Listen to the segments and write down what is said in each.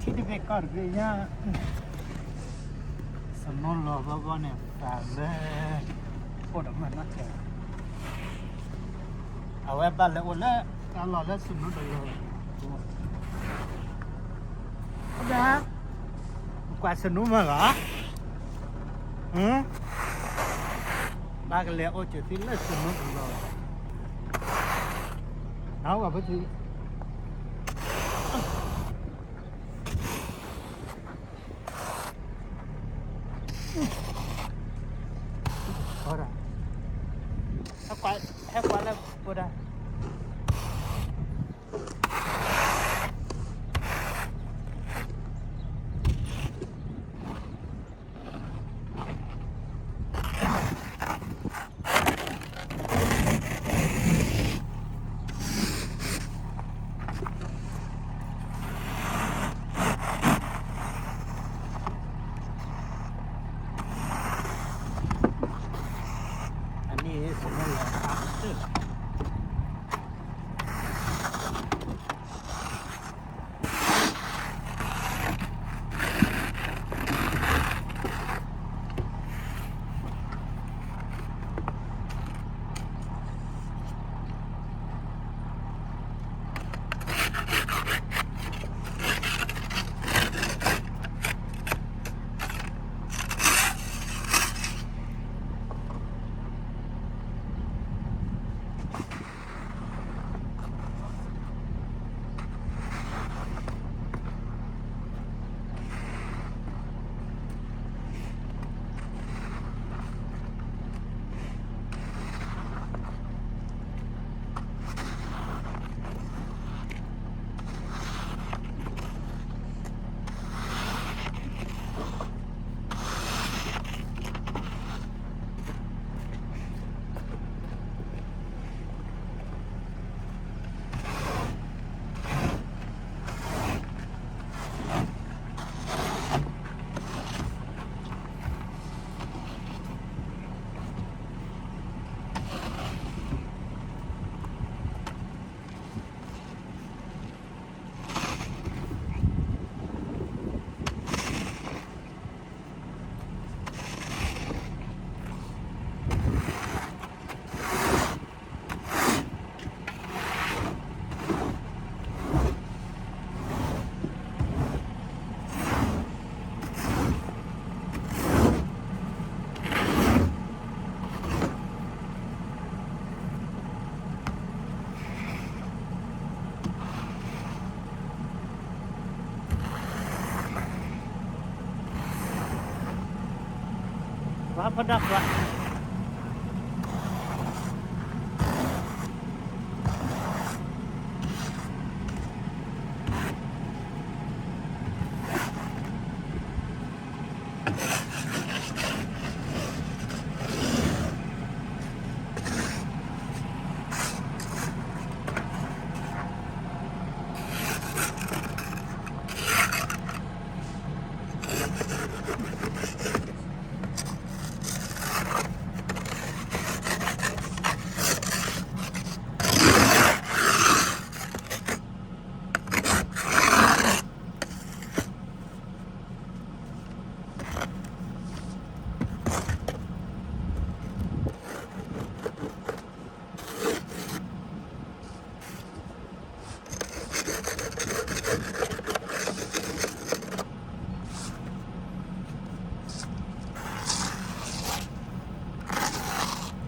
တဘ့ၣ်ကီၢ်တဘ့ၣ်ညါ, စနိလီၤဘီဘီန့ၣ် သးလၢ အိၣ်ဒီးမုၢ်နီၢ်ကဲ, အဝဲဘၣ်လဲၤအိၣ်လၢ တၢ်လီၢ်လၢစနိတလီၤ, အိၣ်ဒီး ကွၢ်စနိမ့ၢ်ဂ့ၤ, ဘၣ်ကလဲၤအိၣ်စၢၤသံလၢစနိတလီၤ, နဝဲပထံ ဟဲကွၢ်လၢပဒၣ်, အန့ၣ်စနိလီၤအါတၢၢ်လီၤ. ပှၤဖီဒၣ်ပှၤ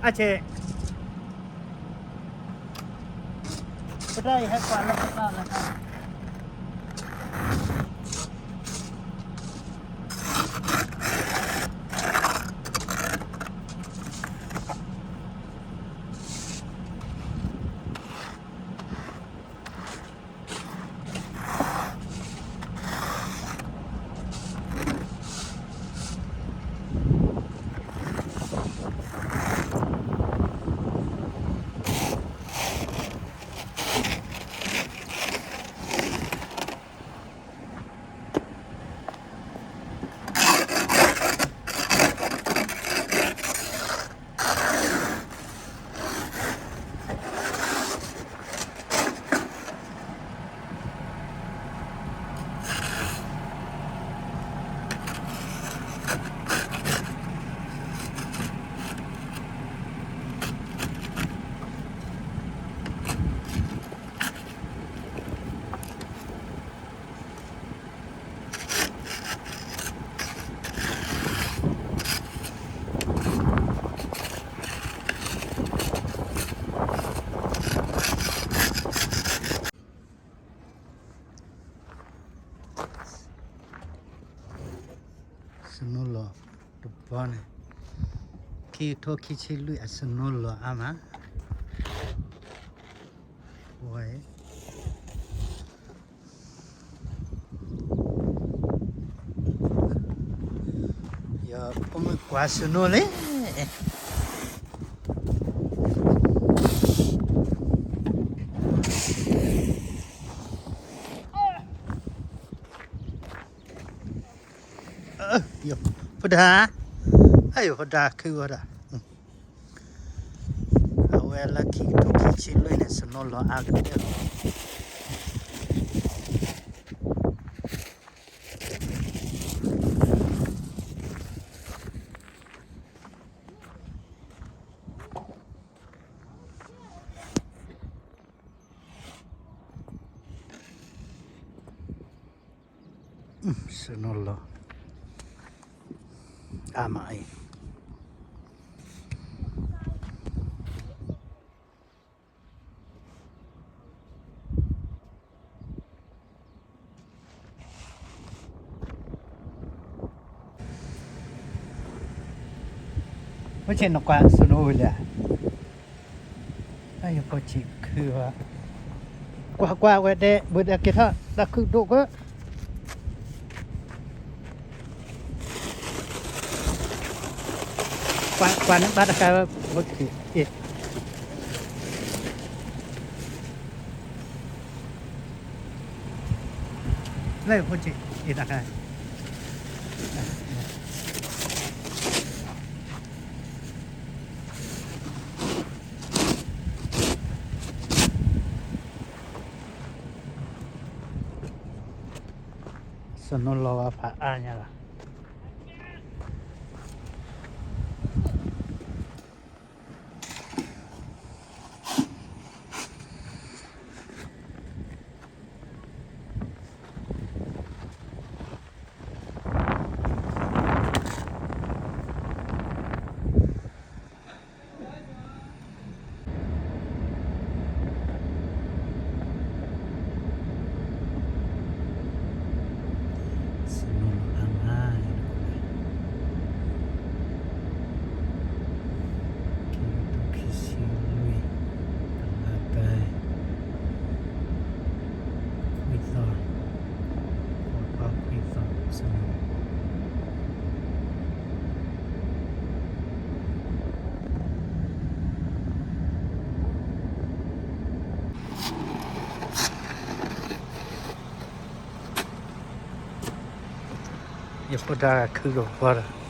အဆ့ ပတၢ်အံၤဟဲကွၢ်လၢပတၢ်လၢ န့ၣ်, ခံကထိခံဆံလွံၢ်အ snow လီၤအါမး, ဝဲ ယဖိမုၣ်ကွၢ် snow လံ. ဖိဒါ, အယဖိဒါခုဝဲဒၣ်, အဝဲလၢခံကထိခံဆံလွံၢ်န့ၣ် snow လီၤအါကတၢၢ်လီၤ. စနိလီၤ အါမးအံၤ ဝဲဆ့ၣ်နကွၢ်စနိဝံၤလံ, အယကီၢ်ဆ့ၣ်ခုဘၣ်, ကွၢ်ကွၢ်ဝဲဒဲး ဘၣ်ဒဲးက့ၤထီၣ် တၢ်ခုၣ်ဒိၣ်ကၢ ကွၢ်ကွၢ်န့ၣ်ဘၣ်တခါဝဲ, ဝဲဆ့ၣ် လၢဖိဆ့ၣ်အံၤတခါ စနိလီၤဝဲဖးအါညါလီၤ. စနိလီၤအါမး ခံကထိခံဆံလွံၢ် လါတၢ ခွံသီ, ခွံသီ စနိ ယဖိဒါခုလိာ်ကွၢ်ဒီး